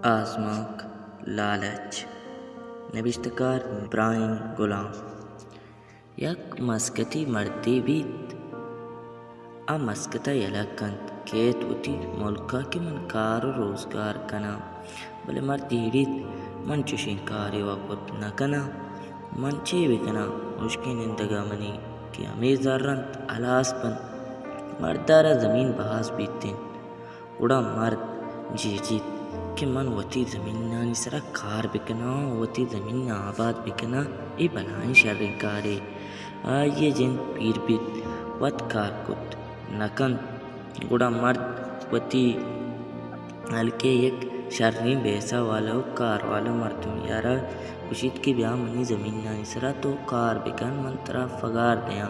آزمانک، لالچ۔ نبشتہ کار: ابراہیم غلام۔ یک مسکتی مردے بیت۔ آ مسکت ءَ یلہ کنت، کیت وتی ملک ءَ کہ من کار ءُ روزگار کناں۔ بلے مرد جیڑیت، من چشیں کارے وَ کت نہ کناں۔ من چے بہ کناں؟ ہشکیں نندگ ءَ منی کہ ہمے زر اَنت، ہلاس بنت۔ مرد ءَ را زمین باز بیت اِنت۔ گڑا مرد جیڑیت کہ من وتی زمینانی سرا کار بہ کناں ءُ وتی زمین ءَ آباد بہ کناں، اے بلاہیں شریں کارے۔ آئی ءِ جند پیر بیت، وت کار کت نہ کنت۔ گڑا مرد وتی ہلک ءِ یک شریں پیسہ والا ءُ کار والا مردمے ءَ را گوشیت کہ بیا منی زمینانی سرا تو کار بہ کن، من ترا پگار دیاں۔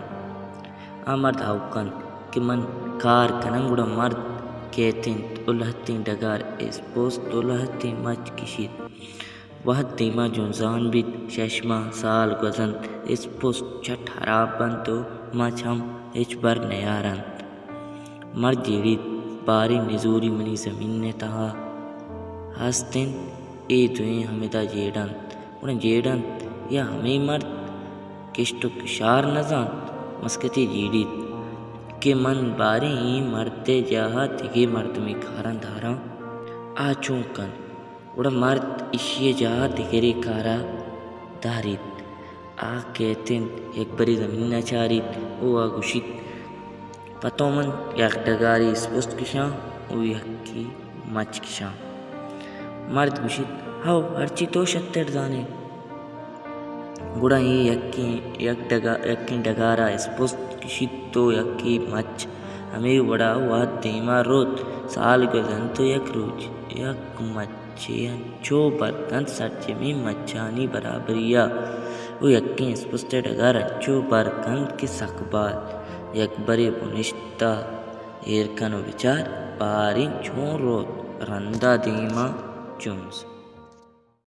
آ مرد ہئو کنت کہ من کار کناں۔ گڑا مرد کیت اِنت ءُ لہتیں ڈگار اسپست ءُ لہتیں مچ کشیت۔ وہد دیما جنزان بیت، شش ماہ، سال گوزنت، اسپست چٹ ہراب بنت ءُ مچ ہم ہچبر نیارنت۔ مرد جیڑیت، باریں نزوری منی زمین ءِ تہا ہست اِنت، اے دوئیں ہمدا جیڑنت۔ گڑا جیڑنت یا ہمے مرد کشت ءُ کشار نہ زانت؟ مسکتی جیڑیت کہ من باریں اے مرد ءِ جاہ ءَ دگہ مردمے کاراں داراں، آ چون کنت؟ گڑا مرد ایشی ءِ جاہ ءَ دگرے کار ءَ داریت۔ آ کیت اِنت، یکبرے زمین ءَ چاریت ءُ آ گوشیت، پہ تو من یک ڈگارے اسپست کشاں ءُ یکے مچ کشاں۔ مرد گوشیت، ہئو، ہرچی تو شتر زان ئے۔ گڑا اے یکیں، یک ڈگا-، یکیں ڈگار ءَ اسپست کشیت ءُ یکے مچ۔ ہمے وڑا وہد دیما روت، سال گوزنت ءُ یک روچ یک مچ چے انچو بر کنت سرجمیں مچانی برابری ءَ ءُ یکیں اسپست ءِ ڈگار انچو بر کنت کہ سک باز۔ یکبرے بنشت ءَ ایر کن ءُ بچار، باریں چون روت، رندا دیما جنز۔